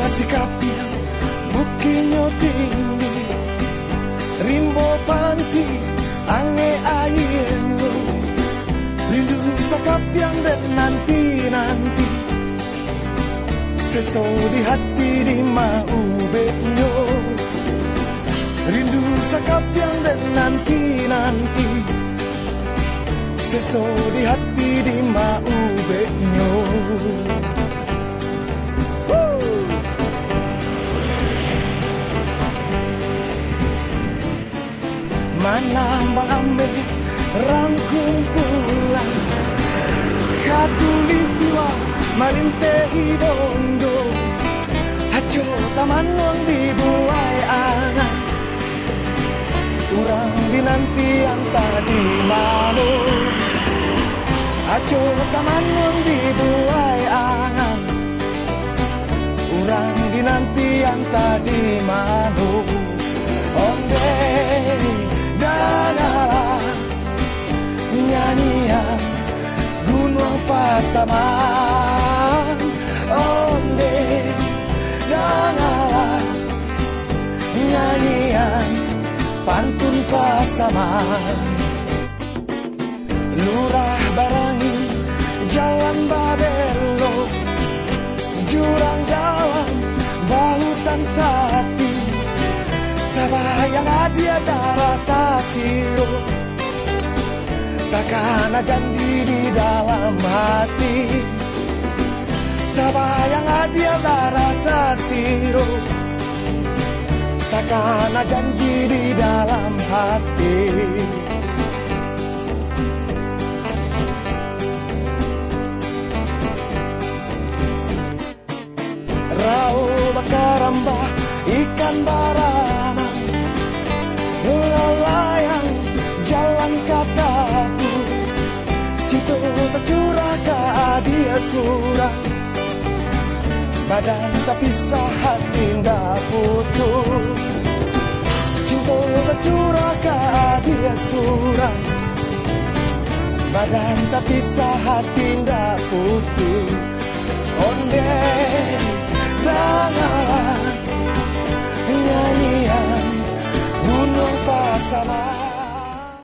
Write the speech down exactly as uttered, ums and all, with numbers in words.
Sikapiang bukinnyo tinggi, rimbo panti angek aianyo, rindu sakapiang den nanti-nanti, seso di hati di maubeknyo, rindu sakapiang den nanti-nanti, seso di hati di maubeknyo. Manambang ameh rangkung pulang, khatulistiwa malintehi dondo, aco tamanuang dibuai angan. Urang dinanti antah di mano, aco tamanuang dibuai angan. Urang dinanti antah di mano. Onde, dangalah nyanyian Gunuang Pasaman. Onde, dangalah nyanyian pantun Pasaman. Lurah Barangin, jalan babelok, jurang dalam, bahutan sapi. Tabayang adia darah tasiro, takana janji di dalam hati. Tabayang adia darah tasiro, takana janji di dalam hati. Rau bakarambah ikan baranang, lalayang jalan kataku, cinto tacurah ka adia surang. Badan tapisah, hati indak putuih. Cinto tacurah ka adia surang. Badan tapisah, hati indak putuih.